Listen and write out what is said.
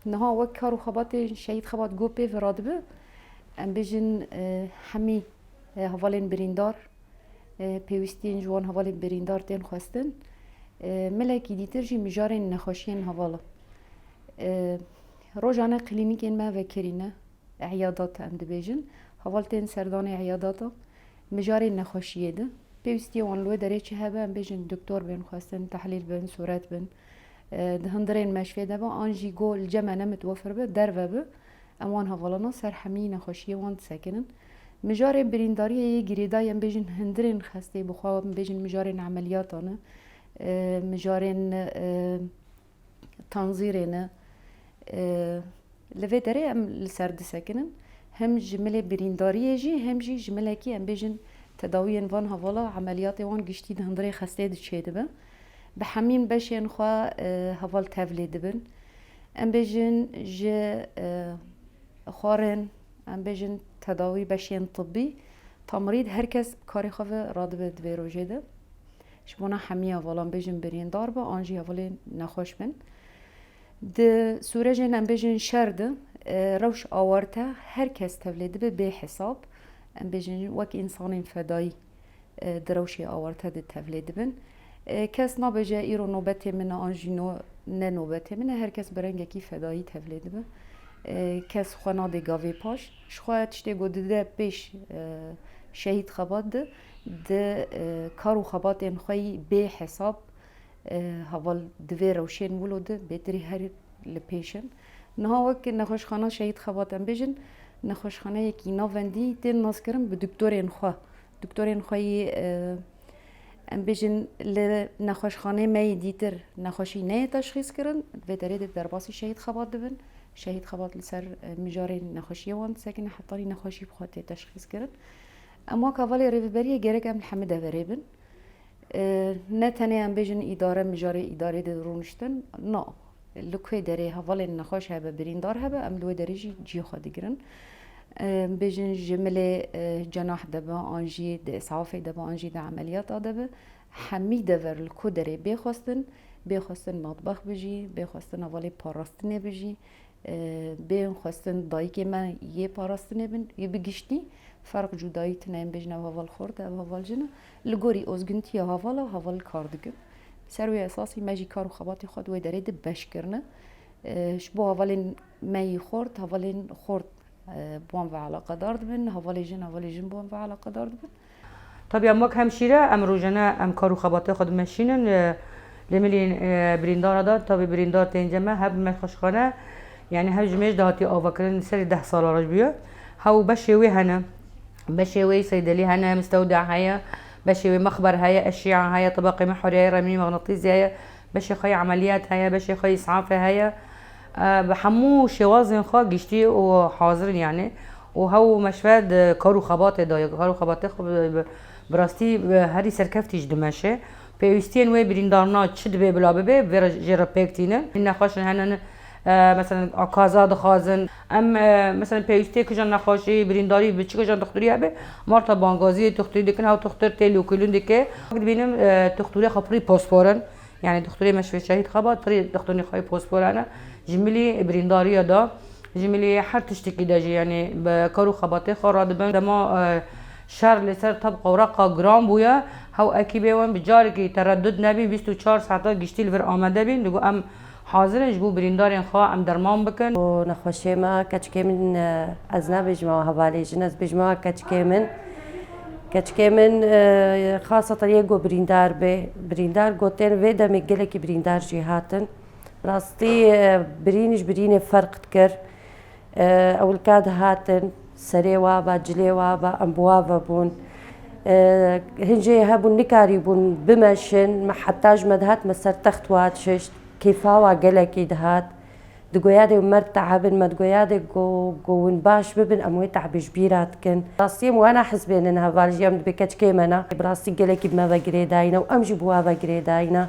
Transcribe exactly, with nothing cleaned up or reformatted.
Niha wek kar û xebatên Şehîd Xebat Gopê ve radibe, em bêjin, e, hemî, e, hevalên birîndar, e, pêwîstiyên ji wan hevalên birîndar tên xwestin. E, milekî dîtir jî mijarên nexweşiyên hevala. E, rojane klînîkên me vekirî ne, eyadat em dibêjin. Heval tên serdanê eyadata mijarên nexweşiyê de. Pêwîstiyê wan li wê derê çi hebe, em bêjin doktor bên xwestin, tehlîl bin, sûret bin. E, di hundirên meşvê de be, an jî go li cem me ne mitwefir be, derve be, em wan hevalana ser hemî nexweşiyê wan disekinin. Mijarên birîndariyê yê girêdayî, em bêjin hundirên xestê bi xwe, em bêjin mijarên emeliyatan e, e, mijarên, e, tanzîrê ne. E, li vê derê em li ser disekinin. Hem ji milê birîndariyê jî, hem jî ji milekî, em bêjin, tedawiyên van hevala, emeliyatê wan giştî di hundirê xestê de çêdibe. Bi hemîn beşên xwe, e, heval tevlê dibin. Em bêjin ji, e, xwarin, em bêjin tedawî, beşên tibbî, tamrîd, her kes karê xwe ve radibe di vê rojê de. Ji bona hemiya hevalan, bêjin birîndar be, an jî hevalên nexweş bin. Di sûrecên, em bêjin, şer de, e, rewş awarte, her kes tevlê dibe bê hesab. Em bêjin wek însanên fedayî, e, di rewşê awarte de tevlê dibin. E, kes nabêje îro nobetê min e an jî no-, ne nobetê min e, her kes bi rengekî fedayî tevlê dibe. E, kes xwe nadê gavê paş. Ji xwe tiştê ku dide pêş, e, Şehîd Xebat de, di, e, kar û xebatên xwe yî bê hesab, e, heval di vê rewşên wilo de bêtirî her li pêş in. Niha wek nexweşxana Şehîd Xebat, em bêjin, nexweşxaneyekî navendî tên naskirin bi doktorên xwe. Doktorên xwe yî, e, em bêjin, li nexweşxanê me yî dîtir nexweşî neyê teşxîs kirin, vê derê de derbasî Şehîd Xebat dibin. Şehîd Xebat li ser, e, mijarên nexweşiyê wan disekine, hetanî nexweşî bi xwe tê teşxîs kirin. Em wek hevalê rêveberiyê gerek em li hemî deverê bin. E, ne tenê em bêjin îdare, mijarê îdarê de rûniştin, na. Li ku derê hevalên nexweş hebe, birîndar hebe, em li wê derê jî cihê xwe digirin. E, em bêjin ji milê, e, cenah de be, an jî di îsafê de be, an jî di emeliyata de be, hemî dever li ku derê bê xwestin, bê xwestin matbex bijî, bê xwestin hevalê parastinê bijî, e, bên xwestin dayikê me yê parastinê bin, yê bi giştî ferq cudayî tune, em bêjin ev heval xort e, ev heval jin e. Li gorî ozguntiya hevala, heval kar dikin. Ser wê esasî me jî kar û xebatê xwe di wê derê de beş kirine. E, ji bo hevalên me yî xort, hevalên xort, e, bi wan ve eleqedar dibin, hevalê jin, hevalê jin bi wan ve eleqedar dibin. Tabî em wek hemşîre, em rojane em kar û xebatê xwe dimeşînin, e, lê milî, e, birîndara de, tabî birîndar tên cem me, heb nexweşxane, yanî hev ji mêj de hatiye avakirin, li serî deh sala re ji bûye. Hew beşê wê hene, beşê wê seydelî hene, mistewda heye, beşê wê mexber heye, eşîa heye, tibaqê mihurê heye, remî mexnatîsî heye, beşê xwe yê emeliyat heye, beşê xwe yê îsafê heye. E, bi hemû şêwazên xwe giştî û hazir in yanî. Û hew meşve di kar û xebatê de ye. Kar û xebatê xwe bi, bi, bi rastî, bi herî serkeftî jî dimeşe. Pêwîstiyên wê birîndarina çi dibe bila bibe, vê re jê re pêk tînin. Nexweşin hene, e, mesela kaza dixwazin. Em, e, mesela pêwîstiyê kijan nexweşî, birîndarî bi çi kijan dixturî hebe, marta bangaziyê dixturî dikin, hew dixtur tê lûkilûn dike. Dibînim, e, dixturê xwe pirî pospor in. Yanî dixturê me şivê Şehîd Xebat, pirî dixturê xwe yê posporane. Ji milî birîndariya de, ji milî her tiştekî de jî, yanî bi kar û xebatê xwe radibin. Dema, e, şer li ser tab qewreqa giran bûye, hew ekîbê wan bi carekî teredud nebî, bîst û çar saeta giştî li vir amade bîn. Digo em hazir in ji bo birîndarên xwe em derman bikin. Û nexweşiyê me, keçikê min, e, ez nabêjim ew hevalê jin, ez bêjim ew keçikê min. Keçikê min, e, xaseten yê ku birîndar bê. Birîndar gotin, vê demê gelekî birîndar jî hatin. Rastî, e, birîn ji birînê ferq dikir. E, ewilka dihatin, serê wa ba, cilê wa ba, em bi wa ve bûn. E, hin jê hebûn, nikarîbûn bimeşin, me heta ji me dihat, me ser text wa dişişt. Kêfa wa gelekî dihat. Digoya dê mer tehabin, me digoya dê go, go win baş bibin, em wê tehabê ji bîra dikin. Rastiyê em wana hizbênin heval jî em dibê keçikê me ne. Bi rastî gelekî bi me ve girêdayî ne û em jî bi wa ve girêdayî ne.